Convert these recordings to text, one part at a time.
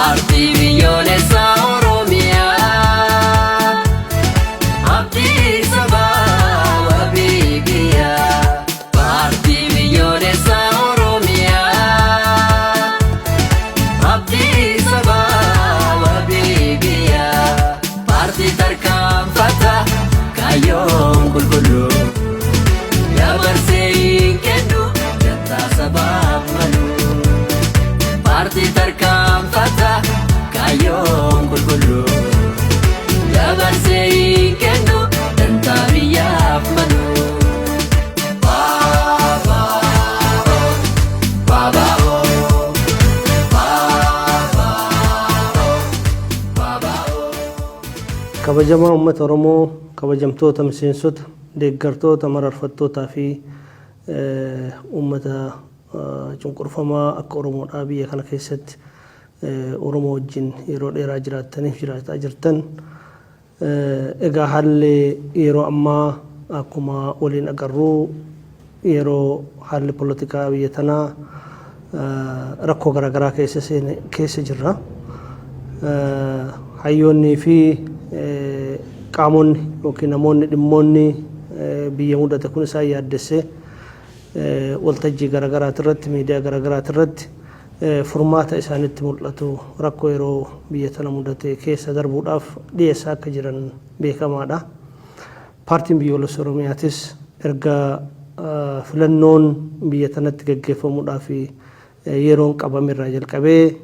Paartii Biyyoolessaa Oromiyaa. Abdii sabaa wabii biyyaa. Paartii Biyyoolessaa Oromiyaa. Abdii sabaa wabii biyyaa. Paartii tarkaanfataa kaayyoon qulqulluu. Dabarsee hin kennu dantaa sabaaf malu. Paartii tarkaanfataa kaayyoon qulqulluu. Dabarsee hin kennu dantaa biyyaaf malu. Baabaa Baabaa. Kabajamaa uummata Oromoo, kabajamtoota miseensota, deeggartoota, mararfattootaa fi uummata cunqurfamaa akka Oromoodhaa biyya kana keessatti Oromoo wajjin yeroo dheeraa jiraattaniif jiraataa jirtan. Egaa haalli yeroo ammaa akkuma waliin agarru yeroo haalli polotikaa biyya tanaa rakkoo garaagaraa keessa seene keessa jirra. Hayyoonnii fi qaamonni yookiin namoonni dhimmoonni biyya mudate kun isaan yaaddesse waltajjii garaagaraati irratti, miidiyaa garaagaraati irratti furmaata isaanitti mul'atu rakkoo yeroo biyya tana mudate keessa darbuudhaaf dhiyeessaa akka jiran beekamaadha. Paartiin Biyyoolessa Oromiyaatis erga filannoon biyya tanatti gaggeeffamuudhaaf yeroon qabame irraa jalqabee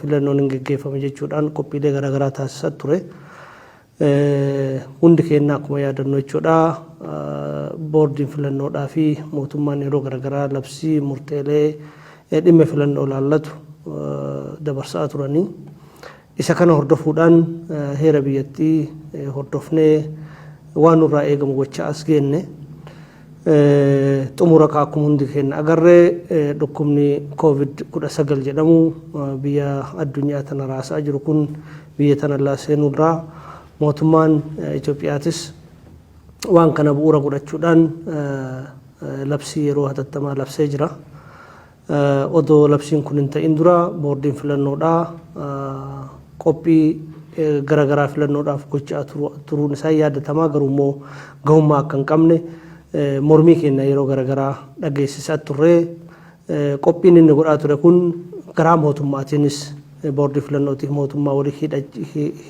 filannoon hin gaggeeffame jechuudhaan qophiilee garaagaraa taasisaa ture. Hundi keenya akkuma yaadannu jechuudha, boordiin filannoodhaa fi mootummaan yeroo garaagaraa labsii murteelee dhimma filannoo ilaallatu dabarsaa turanii. Isa kana hordofuudhaan heera biyyattii hordofnee waan nurraa eegamu gochaa as geenne. Xumura akkuma hundi keenya agarree, dhukkubni Covid 19 jedhamu biyya addunyaa tana raasaa jiru kun biyya tana seenuurraa mootummaan Itoophiyaatis waan kana bu'uura godhachuudhaan labsii yeroo hatattamaa labsee jira. Odoo labsiin kun hin ta'in dura boordiin filannoodhaa qophii garaagaraa filannoodhaaf gochaa turuun isaa yaadatamaa, garuu immoo gahummaa akka hin qabne mormii keenya yeroo garaagaraa dhageessisaa turre. Qophiin inni godhaa ture kun karaa mootummaatiinis boordii filannootiif mootummaa walii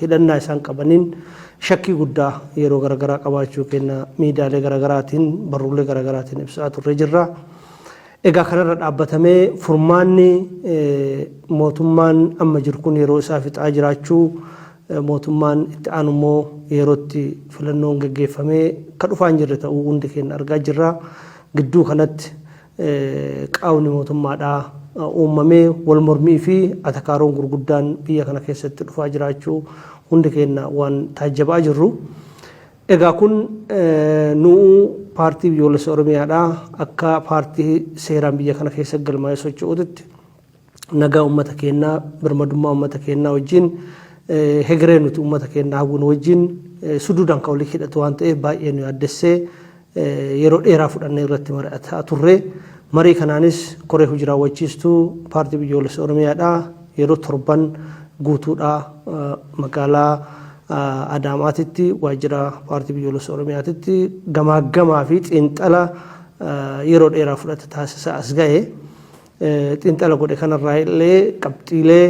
hidhannaa isaan qabaniin shakkii guddaa yeroo garaagaraa qabaachuu keenya miidiyaalee garaagaraatiin, barruulee garaagaraatiin ibsaa turre jirra. Egaa kanarra dhaabbatamee furmaanni mootummaan amma jiru kun yeroo isaa fixaa jiraachuu, mootummaan itti aanu immoo yerootti filannoon geggeeffamee ka dhufaa hin jirre ta'uu hundi keenya argaa jirra. Gidduu kanatti qaawni mootummaadhaa uumamee wal mormii fi atakaaroon gurguddaan biyya kana keessatti dhufaa jiraachuu hundi keenya waan taajjabaa jirru. Egaa kun nuu Paartii Biyyoolessa Oromiyaadhaa akka paartii seeraan biyya kana keessa galmaa'ee socho'uutitti nagaa uummata keenyaa, birmadummaa uummata keenyaa wajjin, hegeree nuti uummata keenyaa hawwinu wajjin suduudhaan kan walii hidhatu waan ta'eef baay'ee nu yaaddessee yeroo dheeraa fudhannee irratti mari'ataa turre. Marii kanaanis koree hojii raawwachiistuu Paartii Biyyoolessa Oromiyaadhaa yeroo 7 guutuudhaa magaalaa Adaamaatitti waajjira Paartii Biyyoolessa Oromiyaatitti gamaaggamaa fi xiinxala yeroo dheeraa fudhate taasisaa as ga'e. Xiinxala godhe kanarraa illee qabxiilee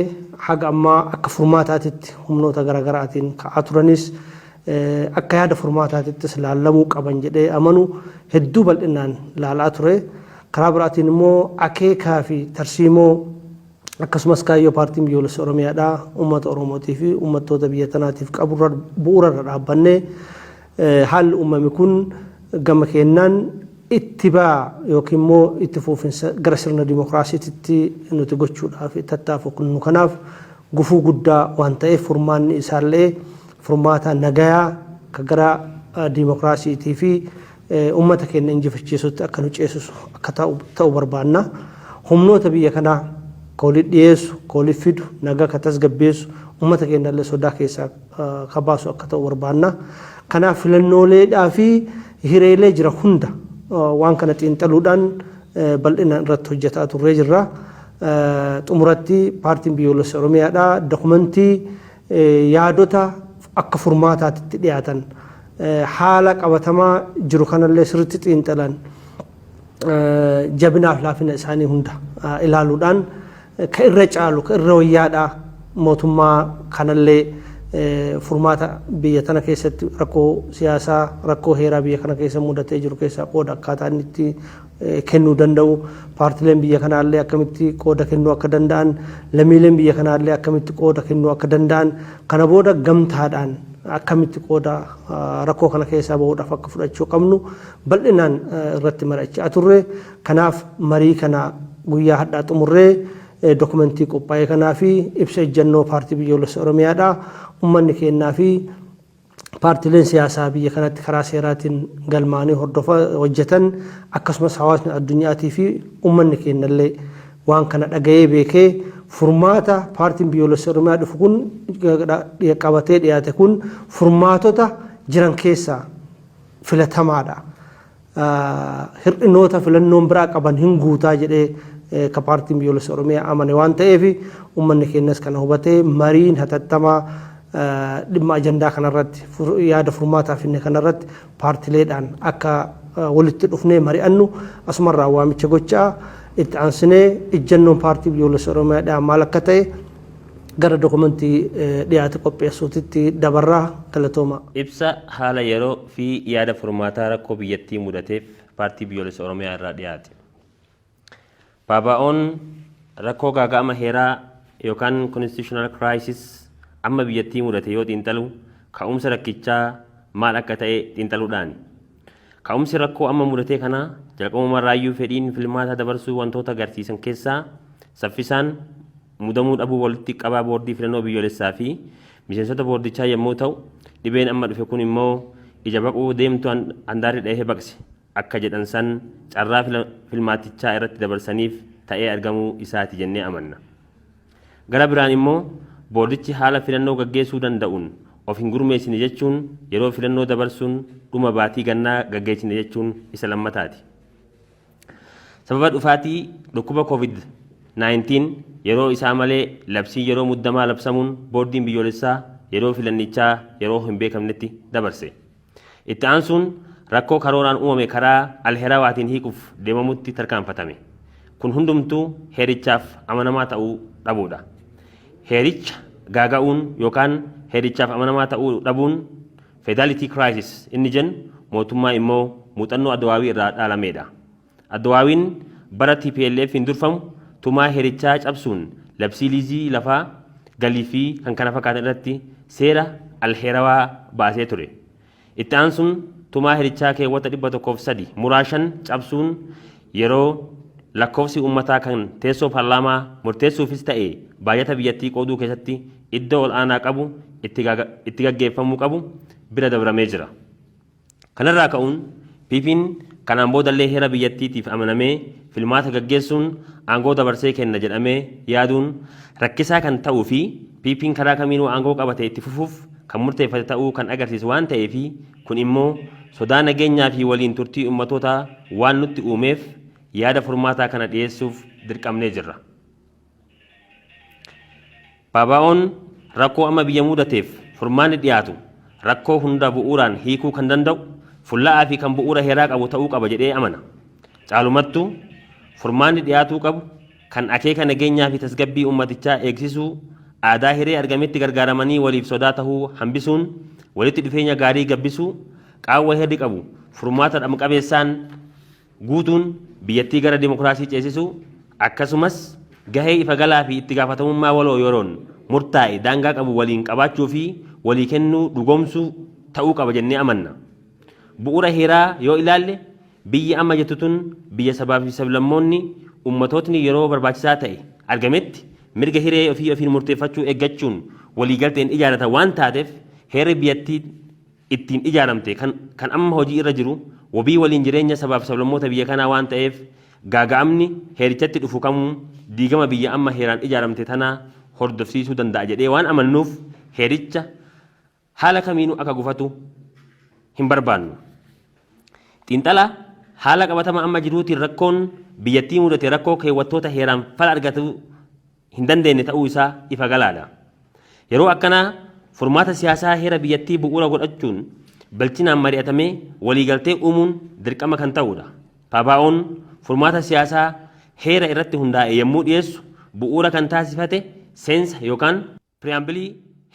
haga ammaa akka furmaataatitti humnoota garaagaraatiin ka'aa turanis, akka yaada furmaataatittis laallamuu qaban jedhee amanu hedduu bal'inaan laalaa ture. Karaa biraatiin immoo akeekaa fi tarsiimoo akkasumas kaayyoo Paartiin Biyyoolessa Oromiyaadhaa uummata Oromootii fi uummattoota biyya tanaatiif qabu bu'uura irra dhaabbannee, haalli uumame kun gama keenyaan itti baa yookiin immoo itti fuufinsa gara sirna dimokiraasiitti nuti gochuudhaaf tattaafannu kanaaf gufuu guddaa waan ta'eef, furmaanni isaallee furmaata nagayaa ka gara dimokiraasiitii fi uummata keenya injifachiisutti akka nu ceesisu akka ta'u barbaanna. Humnoota biyya kanaa ka walitti dhiyeessu, ka walitti fidu, nagaa ka tasgabbeessu, uummata keenya illee sodaa keessaa ka baasu akka ta'u barbaanna. Kanaaf filannooleedhaa fi hireelee jira hunda waan kana xiinxaluudhaan bal'inaan irratti hojjetaa turree jirra. Xumuratti paartiin biyyoolessa Oromiyaadha dokumentii yaadota akka furmaataatti dhiyaatan, haala qabatamaa jiru kanallee sirriitti xiinxalan, jabinaaf laafina isaanii hunda ilaaluudhaan ka irra caalu, ka irra wayyaadha, mootummaa kanallee furmaata biyya tana keessatti rakkoo siyaasaa, rakkoo heeraa biyya kana keessa mudatee jiru keessaa qooda akkaataa inni itti kennuu danda'u, paartileen biyya kanaallee akkamitti qooda kennuu akka danda'an, lammiileen biyya kanaallee akkamitti qooda kennuu akka danda'an, kana booda gamtaadhaan akkamitti qooda rakkoo kana keessaa bahuudhaaf akka fudhachuu qabnu bal'inaan irratti mari'achaa turre. Kanaaf marii kana guyyaa hadhaa xumurree dokumentii qophaa'e kanaa fi ibsa ejjennoo paartii biyyoolessa Oromiyaadha. Uummanni keenyaa fi paartileen siyaasaa biyya kanatti karaa seeraatiin galmaanii hordofa hojjetan, akkasumas hawaasni addunyaatii fi uummanni keenyallee waan kana dhaga'ee beekee, furmaata paartiin biyyoolessa Oromiyaa dhufu kun qabatee dhiyaate kun furmaatota jiran keessaa filatamaadha. Hir'inoota filannoon biraa qaban hin guutaa jedhee ka paartiin biyyoolessa Oromiyaa amane waan ta'eef, uummanni keenyas kana hubatee mariin hatattamaa dhimma ajandaa kanarratti, yaada furmaataa finne kanarratti paartileedhaan akka walitti dhufnee mari'annu asumarraa waamicha gochaa, itti aansinee ejjennoon paartii biyyoolessa Oromiyaadhaa maal akka ta'e gara dokumentii dhiyaate qopheessuutitti dabarraa. Galatooma. Ibsa haala yeroo fi yaada furmaataa rakkoo biyyattii mudateef paartii biyyoolessa Oromiyaa irraa dhiyaate. PBO'n rakkoo gaaga'ama heeraa yookaan constitutional crisis amma biyyattii mudate yoo xiinxalu, ka'umsa rakkichaa maal akka ta'e xiinxaluudhaani. Ka'umsi rakkoo amma mudatee kana jalqabumarraayyuu fedhiin filmaata dabarsuu wantoota agarsiisan keessaa saffisaan mudamuu dhabuu walitti qabaa boordii filannoo biyyoolessaa fi miseensota boordichaa yommuu ta'u, dhibeen amma dhufe kun immoo ija baquu deemtu handaarri dhahee baqse akka jedhan san carraa filmaatichaa irratti dabarsaniif ta'ee argamuu isaati jennee amanna. Gara biraan immoo boordichi haala filannoo gaggeessuu danda'uun of hin gurmeessine jechuun yeroo filannoo dabarsuun dhuma baatii gannaa gaggeessine jechuun isa lammataati. Sababa dhufaatii dhukkuba COVID-19 yeroo isaa malee labsiin yeroo muddamaa labsamuun boordiin biyyoolessaa yeroo filannichaa yeroo hin beekamnetti dabarse. Itti aansuun rakkoo karooraan uumame karaa alheerawaatiin hiikuuf deemamutti tarkaanfatame. Kun hundumtuu heerichaaf amanamaa ta'uu dhabuudha. Heericha gaaga'uun yookaan heerichaaf amanamaa ta'uu dhabuun, fidelity crisis inni jennu, mootummaa immoo muuxannoo Addawaawii irraa dhaalameedha. Addawaawiin bara TPLF hin durfamu tumaa heerichaa cabsuun labsii liizii lafaa, galii fi kan kana fakkaatan irratti seera alheerawaa baasee ture. Itti aansuun tumaa heerichaa keewwata 103 muraa 5 cabsuun yeroo lakkoofsi uummataa kan teessoo paarlaamaa murteessuufis ta'e baajata biyyattii qooduu keessatti iddoo ol aanaa qabu itti gaggeeffamuu qabu bira dabramee jira. Kanarraa ka'uun PP'n kanaan boodallee heera biyyattiitiif amanamee filmaata gaggeessuun aangoo dabarsee kenna jedhamee yaaduun rakkisaa kan ta'uu fi PP'n karaa kamiinuu aangoo qabate itti fufuuf kan murteeffate ta'uu kan agarsiisu waan ta'eefi, kun immoo sodaa nageenyaa fi waliin turtii ummatootaa waan nutti uumeef yaada furmaataa kana dhiyeessuuf dirqamnee jirra. PBO'n rakkoo amma biyya mudateef furmaanni dhiyaatu rakkoo hunda bu'uuraan hiikuu kan danda'u, fulla'aa fi kan bu'uura heeraa qabu ta'uu qaba jedhee amana. Caalumattuu furmaanni dhiyaatuu qabu kan akeeka nageenyaa fi tasgabbii ummatichaa eegsisuu, aadaa hiree argametti gargaaramanii waliif sodaa tahuu hambisuun walitti dhufeenya gaarii gabbisuu, qaawwa heerri qabu furmaata dhamqabeessaan guutuun biyyattii gara dimokiraasii ceesisuu, akkasumas gahee ifa galaa fi itti gaafatamummaa waloo yeroon murtaa'e daangaa qabu waliin qabaachuu fi walii kennuu dhugoomsuu ta'uu qaba jennee amanna. Bu'uura heeraa yoo ilaalle, biyyi amma jettu tun biyya sabaa fi sablammoonni, ummatootni yeroo barbaachisaa ta'e argametti mirga hiree ofii ofiin murteeffachuu eeggachuun walii galteen ijaarratan waan taateef, heerri biyyattiin ittiin ijaaramte kan amma hojii irra jiru wabii waliin jireenya sabaaf sablammoota biyya kanaa waan ta'eef, gaaga'amni heerichatti dhufu kamuu diigama biyya amma heeraan ijaaramte tanaa hordofsiisuu danda'a jedhee waan amannuuf, heericha haala kamiinuu akka gufatu hin barbaannu. Xiinxala Haala qabatama amma jiruutiin rakkoon biyyattii mudate rakkoo keewwattoota heeraan fala argatuu hin dandeenye ta'uu isaa ifa galaadha. Yeroo akkanaa furmaata siyaasaa heera biyyattii bu'uura godhachuun bilchinaan mari'atamee waliigaltee uumuun dirqama kan ta'uudha. PABO'n furmaata siyaasaa heera irratti hundaa'e yommuu dhiyeessu bu'uura kan taasifate seensa yookaan preamble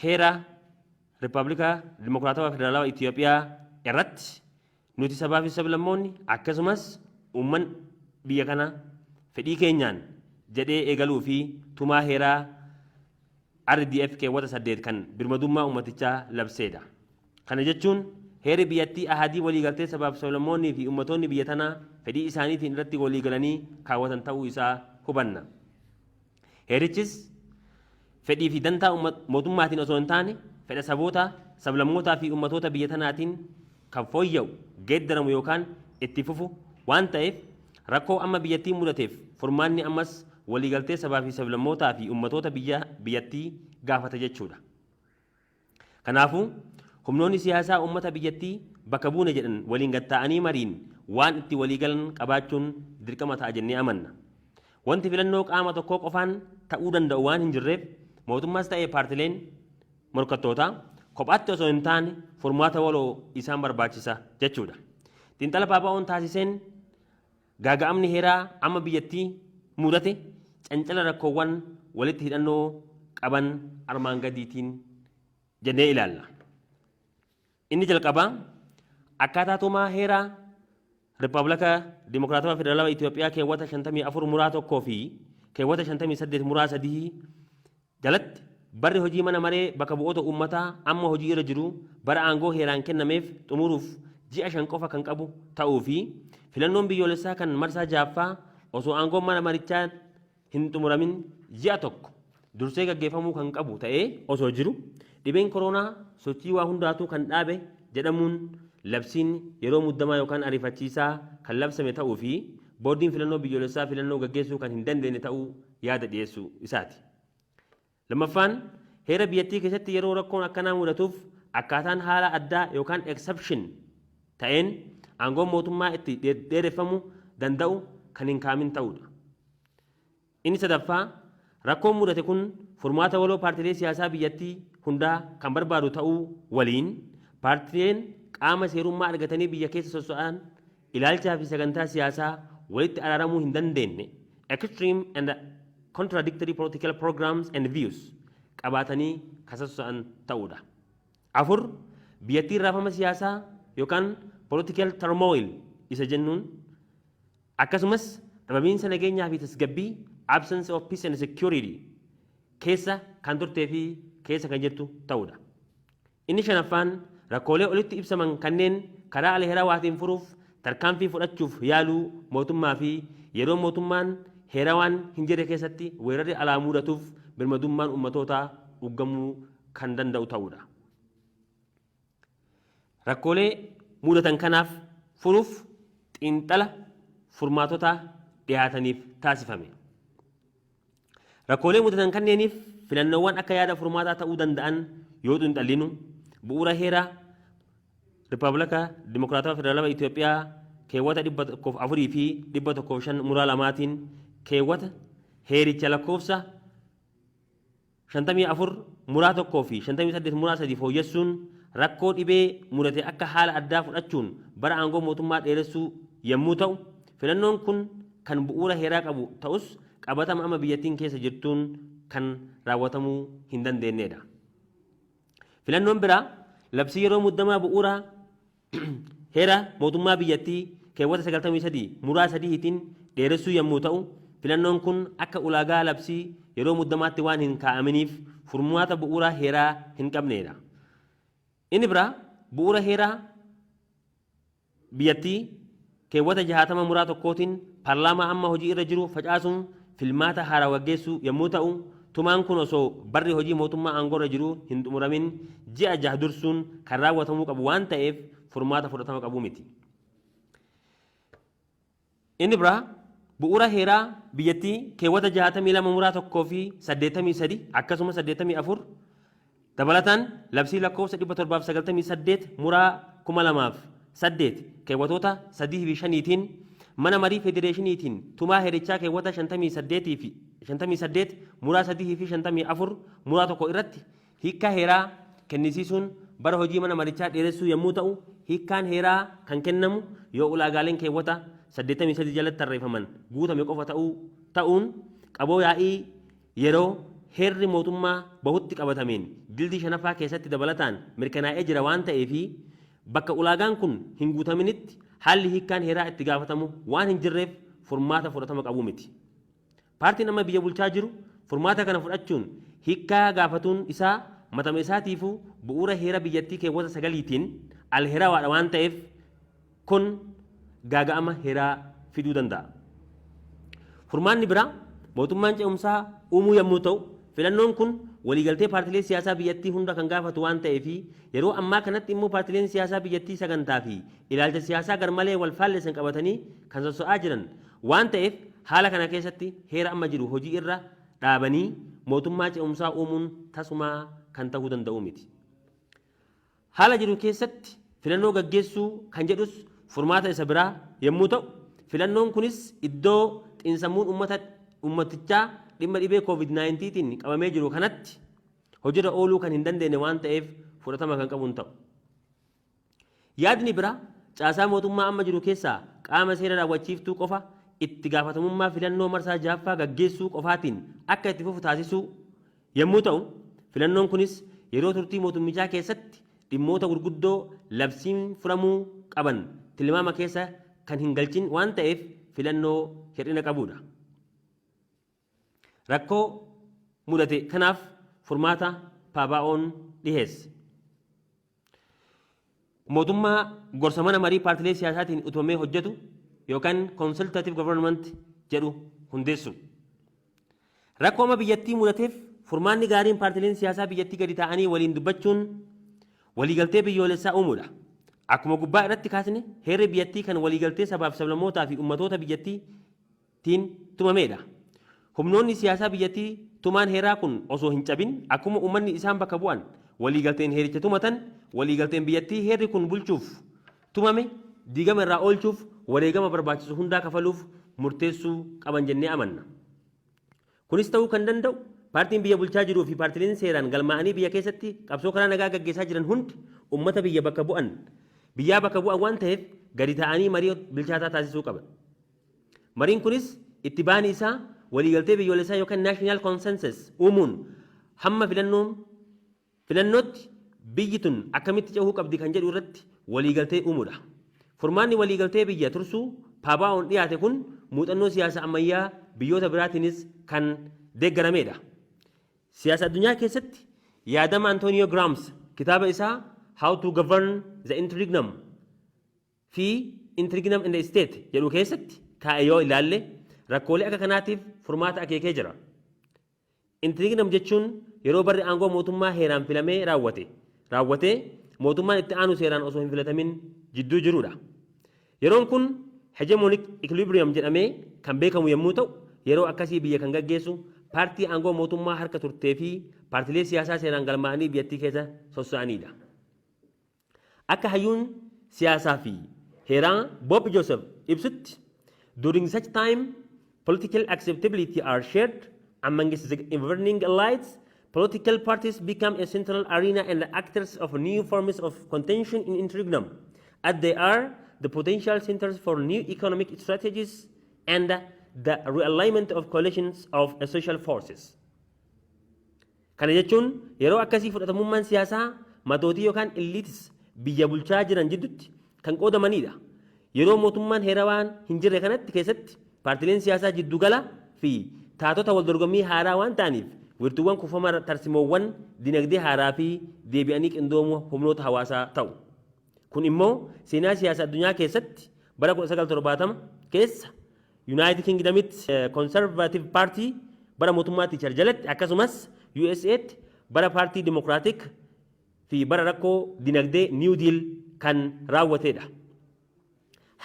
heera Rippaabilika Dimokiraatawaa Federaalawaa Itoophiyaa irratti nuti sabaa fi sablammoonni akkasumas uummanni biyya kana fedhii keenyaan jedhee eegaluu fi tumaa heeraa RDF keewwata 8 kan birmadummaa uummatichaa labseedha. Kana jechuun heerri biyyattii ahadii waliigaltee sabaaf sablammoonnii fi uummattoonni biyya tanaa fedhii isaaniitiin irratti waliigalanii kaawwatan ta'uu isaa hubanna. Heerichis fedhii fi dantaa mootummaatiin osoo hin taane fedha saboota, sablammootaa fi uummatoota biyya tanaatiin kan fooyya'u, geeddaramu yookaan itti fufu waan ta'eef rakkoo amma biyyattii mudateef furmaanni ammas waliigaltee sabaa fi sablammootaa fi uummatoota biyyattii gaafata jechuudha. Kanaafuu humnoonni siyaasaa uummata biyyattii bakka buune jedhan waliin gatta'anii mariin waan itti waliigalan qabaachuun dirqama ta'a jennee amanna. Wanti filannoo qaama tokkoo qofaan ta'uu danda'u waan hin jirreef mootummaas ta'ee paartileen morkattootaa kophaatti osoo hin taane furmaata waloo isaan barbaachisa jechuudha. Xiinxala PABO'n taasiseen gaaga'amni heeraa amma biyyattii mudate cancala rakkoowwan walitti hidhannoo qaban armaan gadiitiin jennee ilaalla. Inni jalqabaa akkaataa tumaa heeraa Rippaabilika Dimokiraatawaa Federaalawaa Itoophiyaa keewwata 54 muraa 1 fi keewwata 58 muraa 3 jalatti barri hojii mana maree bakka bu'oota uummataa amma hojii irra jiru bara aangoo heeraan kennameef xumuruuf ji'a 5 qofa kan qabu ta'uu fi filannoon biyyoolessaa kan marsaa 6ffaa osoo aangoon mana marichaa hin xumuramin ji'a 1 dursee gaggeeffamuu kan qabu ta'ee osoo jiru dhibeen koroonaa sochii waa hundaatuu kan dhaabe jedhamuun labsiin yeroo muddamaa yookaan ariifachiisaa kan labsame ta'uu fi boordiin filannoo biyyoolessaa filannoo gaggeessuu kan hin dandeenye ta'uu yaada dhiyeessuu isaati. Lammaffaan, heera biyyattii keessatti yeroo rakkoon akkanaa mudatuuf akkaataan haala addaa yookaan exception ta'een aangoon mootummaa itti dheereffamu danda'u kan hin kaa'amin ta'uudha. Inni sadaffaa, rakkoon mudate kun furmaata waloo paartilee siyaasaa biyyattii hundaa kan barbaadu ta'uu waliin paartileen qaama seerummaa argatanii biyya keessa sosso'an ilaalchaa fi sagantaa siyaasaa walitti araaramuu hin dandeenye, extreme and contradictory political programs and views, qabaatanii kan sosso'an ta'uudha. Afur, biyyattiin raafama siyaasaa yookaan political turmoil isa jennuun akkasumas dhabamiinsa nageenyaa fi tasgabbii, absence of peace and security, keessa kan turtee fi keessa kan jirtu ta'uudha. Inni shanaffaan, rakkoolee olitti ibsaman kanneen karaa alheerawaatiin furuuf tarkaanfii fudhachuuf yaaluu mootummaa fi yeroo mootummaan heerawaan hin jirre keessatti weerarri alaa mudatuuf birmadummaan uummatootaa uggamuu kan danda'u ta'uudha. Rakkoolee mudatan kanaaf furuuf xiinxala furmaatota dhiyaataniif taasifame. Rakkoolee mudatan kanneeniif filannoowwan akka yaada furmaataa ta'uu danda'an yoo xiinxallinu bu'uura heera Rippaabilika Dimokiraatawaa Federaalawaa Itoophiyaa keewwata 104 fi 105 muraa 2tiin keewwata heericha lakkoofsa 54 muraa 1 fi 58 muraa 3 fooyyessuun rakkoo dhibee mudate akka haala addaa fudhachuun bara aangoo mootummaa dheeressuu yommuu ta'u, filannoon kun kan bu'uura heeraa qabu ta'us qabatama amma biyyattiin keessa jirtuun kan raawwatamuu hin dandeenyedha. Filannoon biraa labsii yeroo muddamaa bu'uura heera mootummaa biyyattii keewwata 93 muraa 3tiin dheeressuu yommuu ta'u, filannoon kun akka ulaagaa labsii yeroo muddamaatti waan hin kaa'aminiif furmaata bu'uura heeraa hin qabneedha. Inni biraa bu'uura heeraa biyyattii keewwata 60 muraa 1tiin paarlaamaa amma hojii irra jiru facaasuun filmaata haaraa gaggeessuu yommuu ta'u, tumaan kun osoo barri hojii mootummaa aangoo irra jiru hin xumuramin ji'a 6 dursuun kan raawwatamuu qabu waan ta'eef furmaata fudhatama qabu miti. Inni biraa bu'uura heeraa biyyattii keewwata 62 muraa 1 fi 83 akkasumas 84 dabalataan labsii lakkoofsa 798 muraa 2000 8 keewwatoota 3 fi 5tiin mana marii federeeshiniitiin tumaa heerichaa keewwata 58 fi 58 muraa 3 fi 54 muraa 1 irratti hiikkaa heeraa kennisiisuun bara hojii mana marichaa dheeressuu yommuu ta'u, hiikkaan heeraa kan kennamu yoo ulaagaaleen keewwata 83 jalatti tarreeffaman guutame qofa ta'uu ta'uun qaboo yaa'ii yeroo heerri mootummaa bahutti qabatameen jildii 5ffaa keessatti dabalataan mirkanaa'ee jira waan ta'ee fi bakka ulaagaan kun hin guutaminitti haalli hiikkaan heeraa itti gaafatamu waan hin jirreef furmaata fudhatama qabu miti. Paartiin amma biyya bulchaa jiru furmaata kana fudhachuun hiikkaa gaafatuun isaa matama isaatiifuu bu'uura heera biyyattii keewwata 9tiin al-heerawaadha waan ta'eef kun gaaga'ama heeraa fiduu danda'a. Furmaanni biraa mootummaan ce'umsaa uumuu yommuu ta'u, filannoon kun waliigaltee paartilee siyaasaa biyyattii hunda kan gaafatu waan ta'ee fi yeroo ammaa kanatti immoo paartileen siyaasaa biyyattii sagantaa fi ilaalcha siyaasaa garmalee wal faallessan qabatanii kan sosso'aa jiran waan ta'eef haala kana keessatti heera amma jiru hojii irra dhaabanii mootummaa ce'umsaa uumuun tasumaa kan ta'uu danda'u miti. Haala jiru keessatti filannoo gaggeessuu kan jedhus furmaata isa biraa yommuu ta'u, filannoon kunis iddoo xiinsammuun ummata ummatichaa dhimma dhibee COVID-19tiin qabamee jiru kanatti hojirra ooluu kan hin dandeenye waan ta'eef fudhatama kan qabu hin ta'u. Yaadni biraa caasaa mootummaa amma jiru keessaa qaama seera raawwachiiftuu qofa itti gaafatamummaa filannoo marsaa 6ffaa gaggeessuu qofaatiin akka itti fufu taasisuu yommuu ta'u, filannoon kunis yeroo turtii mootummichaa keessatti dhimmoota gurguddoo labsiin furamuu qaban tilmaama keessa kan hin galchin waan ta'eef filannoo hir'ina qabuudha. Rakkoo mudate kanaaf furmaata PABO'n dhiheesse. Mootummaa gorsa mana marii paartilee siyaasaatiin utubamee hojjetu yookaan consultative government jedhu hundeessu. Rakkoo amma biyyattii mudateef furmaanni gaariin paartileen siyaasaa biyyattii gadi taa'anii waliin dubbachuun waliigaltee biyyoolessaa uumuudha. Akkuma gubbaa irratti kaasne, heerri biyyattii kan waliigaltee sabaaf sablammootaa fi ummatoota biyyattiitiin tumameedha. Humnoonni siyaasaa biyyattii tumaan heeraa kun osoo hin cabin akkuma uummanni isaan bakka bu'an waliigalteen heericha tumatan, waliigalteen biyyattii heerri kun bulchuuf tumame diigama irraa oolchuuf wareegama barbaachisu hundaa kafaluuf murteessuu qaban jennee amanna. Kunis ta'uu kan danda'u paartiin biyya bulchaa jiruu fi paartileen seeraan galmaa'anii biyya keessatti qabsoo karaa nagaa gaggeessaa jiran hundi ummata biyya bakka bu'an biyyaa bakka bu'an waan ta'eef gadi taa'anii marii bilchaataa taasisuu qaban. Mariin kunis itti baani isaa waliigaltee biyyoolessaa yookaan national consensus uumuun hamma filannoon filannootti biyyi tun akkamitti cehuu qabdi kan jedhu irratti waliigaltee uumuudha. Furmaanni waliigaltee biyya tursuu PABO'n dhiyaate kun muuxannoo siyaasa ammayyaa biyyoota biraatiinis kan deeggarameedha. Siyaasa addunyaa keessatti yaadama Antonio Gramsci kitaaba isaa How to Govern the Interregnum fi Interregnum in the State jedhu keessatti kaa'e yoo ilaalle, rakkoolee akka kanaatiif furmaata akeekee jira. Interregnum jechuun yeroo barri aangoo mootummaa heeraan filamee raawwatee mootummaan itti aanu seeraan osoo hin filatamin jidduu jirudha. Yeroon kun hegemonic equilibrium jedhamee kan beekamu yommuu ta'u, yeroo akkasii biyya kan gaggeessu paartii aangoo mootummaa harka turtee fi paartilee siyaasaa seeraan galmaa'anii biyyattii keessa sossa'anidha. Akka hayyuun siyaasaa fi heeraa Bob Joseph ibsutti, during such time political acceptability are shared amongst the governing elites. Political parties become a central arena and the actors of new forms of contention in interregnum, as they are the potential centers for new economic strategies and the realignment of coalitions of social forces. Kana jechuun yeroo akkasii fudhatamummaan siyaasaa matootii yookaan elites biyya bulchaa jiran jidduutti kan qoodamanidha. Yeroo mootummaan heerawaan hin jirre kanatti keessatti paartileen siyaasaa jiddugala fi taatota wal dorgommii haaraa waan ta'aniif wiirtuuwwan kuufama tarsimoowwan dinagdee haaraa fi deebi'anii qindoomuu humnoota hawaasaa ta'u. Kun immoo seenaa siyaasa addunyaa keessatti bara 1970 keessa United Kingdomitti Conservative Party bara mootummaa Thatcher jalatti, akkasumas USA'tti bara paartii Democratic fi bara rakkoo dinagdee New Deal kan raawwatedha.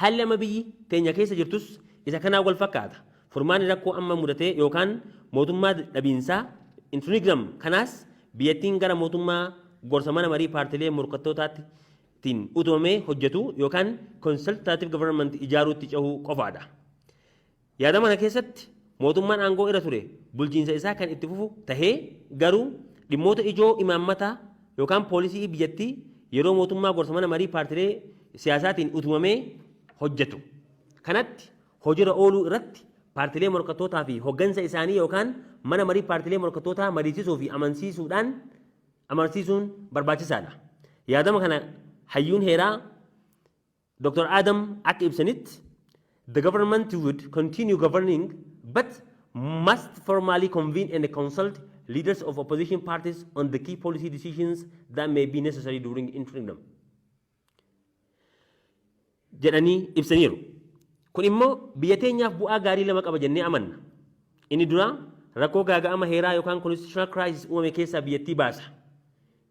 Haalli amma biyyi teenya keessa jirtus isa kanaan wal fakkaata. Furmaanni rakkoo amma mudatee yookaan mootummaa dhabiinsaa interregnum kanaas biyyattiin gara mootummaa gorsa mana marii paartilee morkattootaatti tiin utubamee hojjetu yookaan consultative government ijaaruutti cehuu qofaadha. Yaadama kana keessatti mootummaan aangoo irra ture bulchiinsa isaa kan itti fufu tahee, garuu dhimmoota ijoo imaammataa yookaan poolisii biyyattii yeroo mootummaa gorsa mana marii paartilee siyaasaatiin utubamee hojjetu kanatti hojiirra ooluu irratti paartilee morkattootaa fi hoggansa isaanii yookaan mana marii paartilee morkattootaa mariisisuu fi amansiisuudhaan amansiisuun barbaachisaadha. Yaadama kana hayyuun heeraa Dr. Adam akka ibsanitti, the government would continue governing but must formally convene and consult leaders of opposition parties on the key policy decisions that may be necessary during interim jedhanii ibsaniiru. Kun immoo biyya teenyaaf bu'aa gaarii lama qaba jennee amanna. Inni dura rakkoo gaaga'ama heeraa yookaan constitutional crisis uumame keessaa biyyattii baasa.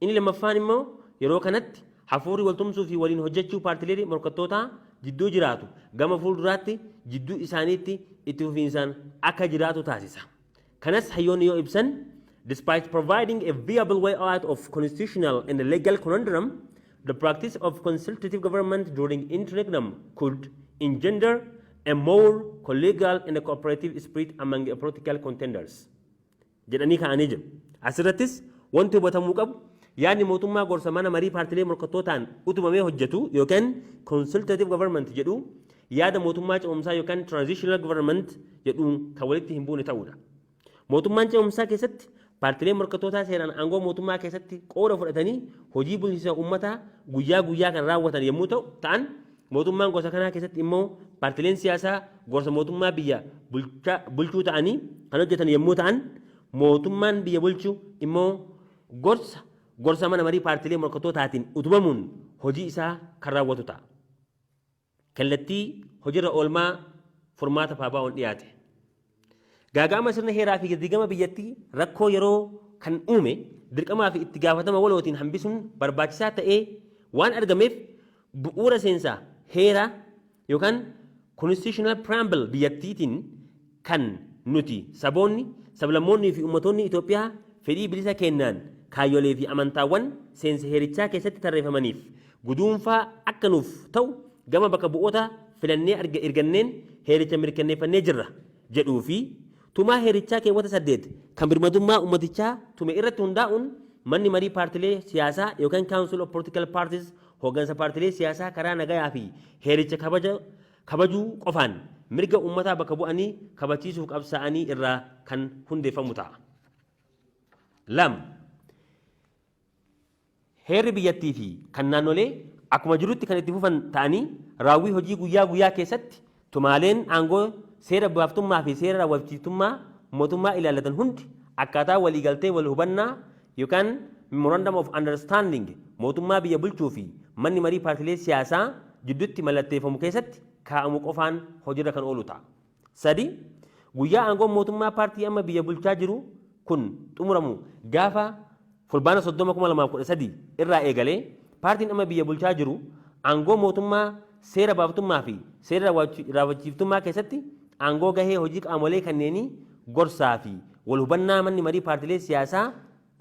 Inni lammaffaan immoo yeroo kanatti hafuurri waltumsuu fi waliin hojjechuu paartilee morkattootaa jidduu jiraatu gama fuulduraatti jidduu isaaniitti itti fufiinsaan akka jiraatu taasisa. Kanas hayyoonni yoo ibsan, despite providing a viable way out of constitutional and legal conundrum, the practice of consultative government during interregnum could engender a more collegial and cooperative spirit among the political contenders jedhanii ka'anii jiru. Asirrattis wanti hubatamuu qabu, yaadni mootummaa gorsa mana marii paartilee morkattootaan utubamee hojjetu yookaan consultative government jedhu yaada mootummaa ce'umsaa yookaan transitional government jedhu kan walitti hin buune ta'uudha. Mootummaan ce'umsaa keessatti paartileen morkattootaa seeraan aangoo mootummaa keessatti qooda fudhatanii hojii bulchiinsa uummataa guyyaa guyyaa kan raawwatan yommuu ta'u ta'an, mootummaan gosa kanaa keessatti immoo paartileen siyaasaa gorsa mootummaa biyya bulchuu ta'anii kan hojjetan yommuu ta'an, mootummaan biyya bulchu immoo gorsa mana marii paartilee morkattootaatiin utubamuun hojii isaa kan raawwatu ta'a. Kallattii hojiirra oolmaa furmaata PABO'n dhiyaate. Gaaga'ama sirna heeraa fi diigama biyyattii rakkoo yeroo kan uume dirqamaa fi itti gaafatama walootiin hambisuun barbaachisaa ta'ee waan argameef, bu'uura seensaa heeraa yookaan constitutional preamble biyyattiitiin kan nuti saboonni, sablammoonnii fi uummattoonni Itoophiyaa fedhii bilisa kennaan kaayyolee fi amantaawwan seensa heerichaa keessatti tarreeffamaniif guduunfaa akka nuuf ta'u gama bakka bu'oota filannee erganneen heericha mirkaneeffannee jirra jedhuu fi tumaa heerichaa keewwata 8 kan birmadummaa uummatichaa tume irratti hundaa'uun, manni marii paartilee siyaasaa yookaan Council of Political Parties hooggansa paartilee siyaasaa karaa nagayaa fi heericha kabajuu qofaan mirga uummataa bakka bu'anii kabachiisuuf qabsaa'anii irraa kan hundeeffamu ta'a. 2, heerri biyyattii fi kan naannolee akkuma jirutti kan itti fufan ta'anii, raawwii hojii guyyaa guyyaa keessatti tumaaleen aangoo seera baaftummaa fi seera raawwachiiftummaa mootummaa ilaallatan hundi akkaataa waliigaltee wal hubannaa yookaan memorandum of understanding mootummaa biyya bulchuu fi manni marii paartilee siyaasaa jidduutti mallatteeffamu keessatti kaa'amu qofaan hojiirra kan oolu ta'a. 3, guyyaa aangoon mootummaa paartii amma biyya bulchaa jiru kun xumuramu gaafa Fulbaana 30/2013 irraa eegalee, paartiin amma biyya bulchaa jiru aangoo mootummaa seera baaftummaa fi seera raawwachiiftummaa keessatti aangoo gahee hojii qaamolee kanneenii gorsaa fi wal hubannaa manni marii paartilee siyaasaa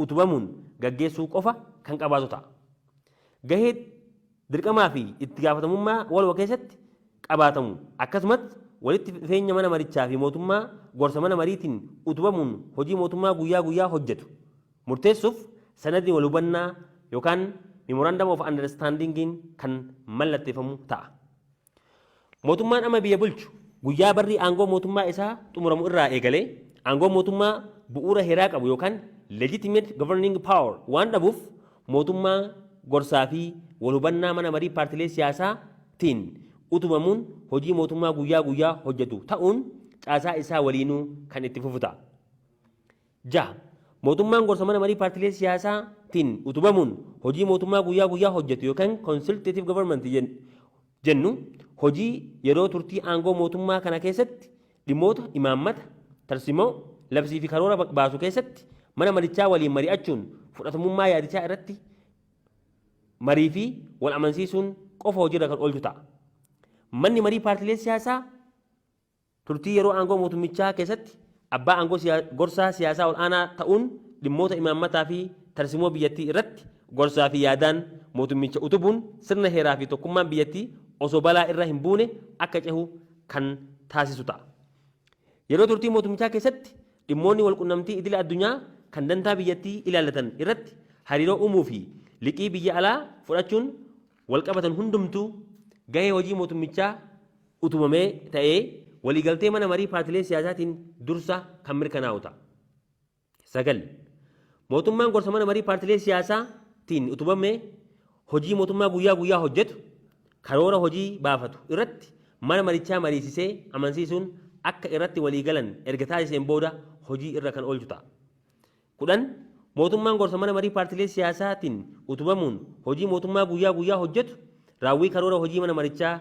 utubamuun gaggeessuu qofa kan qabaatu ta'a. Gahee dirqamaa fi itti gaafatamummaa waloo keessatti qabaatamu, akkasumas walitti dhufeenya mana marichaa fi mootummaa gorsa mana mariitiin utubamuun hojii mootummaa guyyaa guyyaa hojjetu murteessuuf sanadni wal hubannaa yookaan memorandum of understandingiin kan mallatteeffamu ta'a. Mootummaan amma biyya bulchu guyyaa barri aangoo mootummaa isaa xumuramu irraa eegalee aangoo mootummaa bu'uura heeraa qabu yookaan legitimate governing power waan dhabuuf, mootummaa gorsaa fi wal hubannaa mana marii paartilee siyaasaatiin utubamuun hojii mootummaa guyyaa guyyaa hojjetu ta'uun caasaa isaa waliinuu kan itti fufu ta'a. 6, mootummaan gorsa mana marii paartilee siyaasaatiin utubamuun hojii mootummaa guyyaa guyyaa hojjetu yookaan consultative government jennu hojii yeroo turtii aangoo mootummaa kana keessatti dhimmoota imaammata, tarsimoo, labsii fi karoora baasu keessatti mana marichaa waliin mari'achuun fudhatamummaa yaadichaa irratti marii fi wal amansiisuun qofa hojiirra kan oolchu ta'a. Manni marii paartilee siyaasaa turtii yeroo aangoo mootummichaa keessatti abbaa aangoo gorsaa siyaasaa ol aanaa ta'uun dhimmoota imaammataa fi tarsimoo biyyattii irratti gorsaa fi yaadaan mootummicha utubuun sirna heeraa fi tokkummaan biyyattii osoo balaa irra hin buune akka cehu kan taasisu ta'a. Yeroo turtii mootummichaa keessatti dhimmoonni walqunnamtii idila addunyaa kan dantaa biyyattii ilaallatan irratti hariiroo uumuu fi liqii biyya alaa fudhachuun walqabatan hundumtuu gahee hojii mootummichaa utubamee ta'ee waliigaltee mana marii paartilee siyaasaatiin dursa kan mirkanaa'u ta'a. 9, Mootummaan gorsa mana marii paartilee siyaasaatiin utubamee hojii mootummaa guyyaa guyyaa hojjetu, karoora hojii baafatu irratti mana marichaa mariisisee amansiisuun akka irratti walii galan erga taasiseen booda hojii irra kan oolchu ta'a. 10, Mootummaan gorsa mana marii paartilee siyaasaatiin utubamuun hojii mootummaa guyyaa guyyaa hojjetu raawwii karoora hojii mana marichaa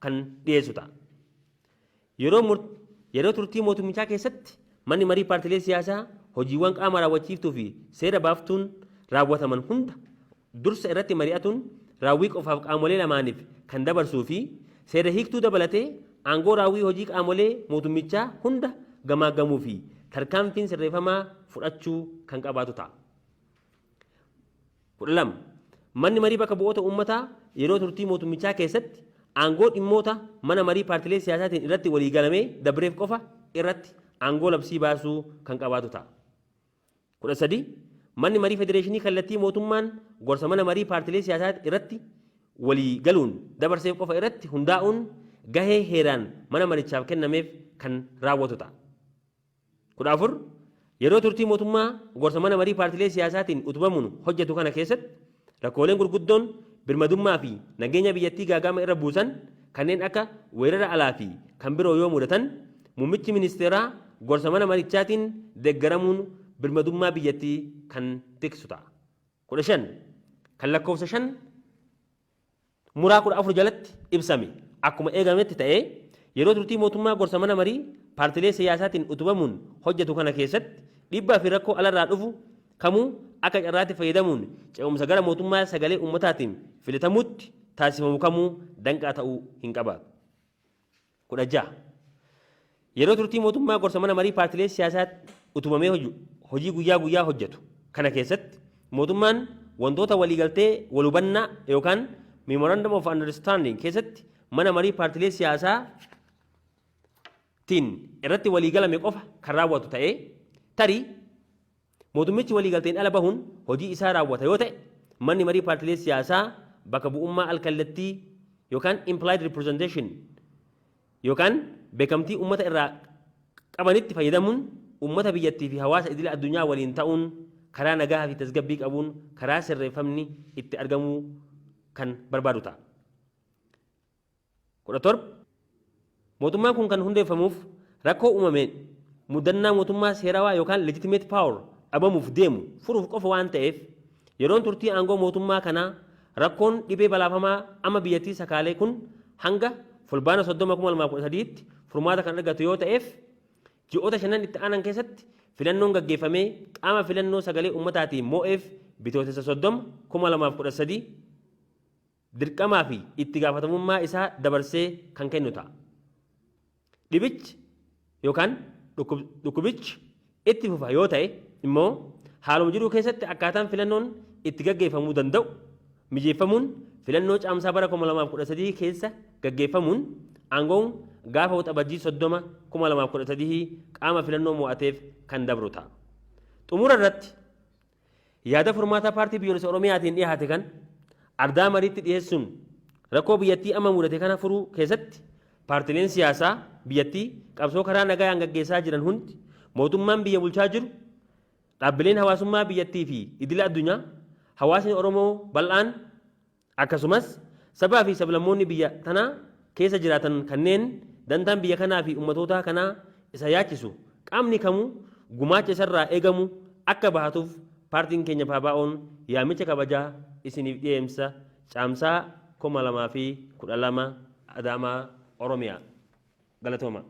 kan dhiyeessu ta'a. Yeroo turtii mootummichaa keessatti manni marii paartilee siyaasaa hojiiwwan qaama raawwachiiftuu fi seera baaftuun raawwataman hunda dursa irratti mari'atuun raawwii qofaaf qaamolee lamaaniif kan dabarsuu fi seera hiiktuu dabalatee aangoo raawwii hojii qaamolee mootummichaa hunda gamaaggamuu fi tarkaanfiin sirreeffamaa fudhachuu kan qabaatu ta'a. 12, Manni marii bakka bu'oota uummataa yeroo turtii mootummichaa keessatti aangoo dhimmoota mana marii paartilee siyaasaatiin irratti walii galamee dabreef qofa irratti aangoo labsii baasuu kan qabaatu ta'a. 13, Manni marii federeeshinii kallattii mootummaan gorsa mana marii paartilee siyaasaa irratti walii galuun dabarseef qofa irratti hundaa'uun gahee heeraan mana marichaaf kennameef kan raawwatu ta'a. 14, Yeroo turtii mootummaa gorsa mana marii paartilee siyaasaatiin utubamuun hojjetu kana keessatti rakkooleen gurguddoon birmadummaa fi nageenya biyyattii gaaga'ama irra buusan kanneen akka weerara alaa fi kan biroo yoo mudatan muummichi ministeeraa gorsa mana marichaatiin deeggaramuun birmadummaa biyyattii kan tiksu ta'a. 15, Kan lakkoofsa 5 muraa 14 jalatti ibsame akkuma eegametti ta'ee, yeroo turtii mootummaa gorsa mana marii paartilee siyaasaatiin utubamuun hojjetu kana keessatti dhiibbaa fi rakkoo alarraa dhufu kamuu akka carraatti fayyadamuun ce'umsa gara mootummaa sagalee ummataatiin filatamuutti taasifamu kamuu danqaa ta'uu hin qabaatu. 16, Yeroo turtii mootummaa gorsa mana marii paartilee siyaasaa utubamee hojii guyyaa guyyaa hojjetu kana keessatti mootummaan wantoota waliigaltee walhubannaa yookaan Memorandum of Understanding keessatti mana marii paartilee siyaasaa tiin irratti waliigalame qofa kan raawwatu ta'ee, tarii mootummichi waliigalteen ala bahuun hojii isaa raawwata yoo ta'e manni marii paartilee siyaasaa bakka bu'ummaa al-kallattii yookaan implied representation yookaan beekamtii ummata irraa qabanitti fayyadamuun ummata biyyattii fi hawaasa idila addunyaa waliin ta'uun karaa nagaa fi tasgabbii qabuun karaa sirreeffamni itti argamuu kan barbaadu ta'a. 17, Mootummaan kun kan hundeeffamuuf rakkoo uumameen muddannaa mootummaa seerawaa yookaan legitimate power dhabamuuf deemu furuuf qofa waan ta'eef, yeroon turtii aangoo mootummaa kanaa rakkoon dhibee balaafamaa amma biyyattii sakaalee kun hanga Fulbaana 30, 2013tti furmaata kan argatu yoo ta'eef, ji'oota shanan itti aanan keessatti filannoon gaggeeffamee qaama filannoo sagalee ummataatiin moo'eef Bitootessa 30, 2013 dirqamaa fi itti gaafatamummaa isaa dabarsee kan kennu ta'a. Dhibichi yookaan dhukkubichi itti fufa yoo ta'e immoo haaluma jiruu keessatti akkaataan filannoon itti gaggeeffamuu danda'u mijeeffamuun filannoo Caamsaa bara 2013 keessa gaggeeffamuun aangoon gaafa Waxabajjii 30, 2013 qaama filannoo mo'ateef kan dabru ta'a. Xumura irratti, Yaada furmaataa Paartii Biyyoolessa Oromiyaatiin dhiyaate kan ardaa mariitti dhiyeessuun rakkoo biyyattii amma mudate kana furuu keessatti paartileen siyaasaa biyyattii qabsoo karaa nagayaan gaggeessaa jiran hundi, mootummaan biyya bulchaa jiru, dhaabbileen hawaasummaa biyyattii fi idila addunyaa, hawaasni Oromoo bal'aan, Akkasumas, sabaa fi sablammoonni biyya tanaa keessa jiraatan kanneen dantaan biyya kanaa fi ummatootaa kanaa isa yaachisu qaamni kamuu gumaacha isarraa eegamu akka bahatuuf paartiin keenya PABOn yaamicha kabajaa isiniif dhiyeemsa Caamsaa 2012 Adaamaa Oromiyaa. Galatooma.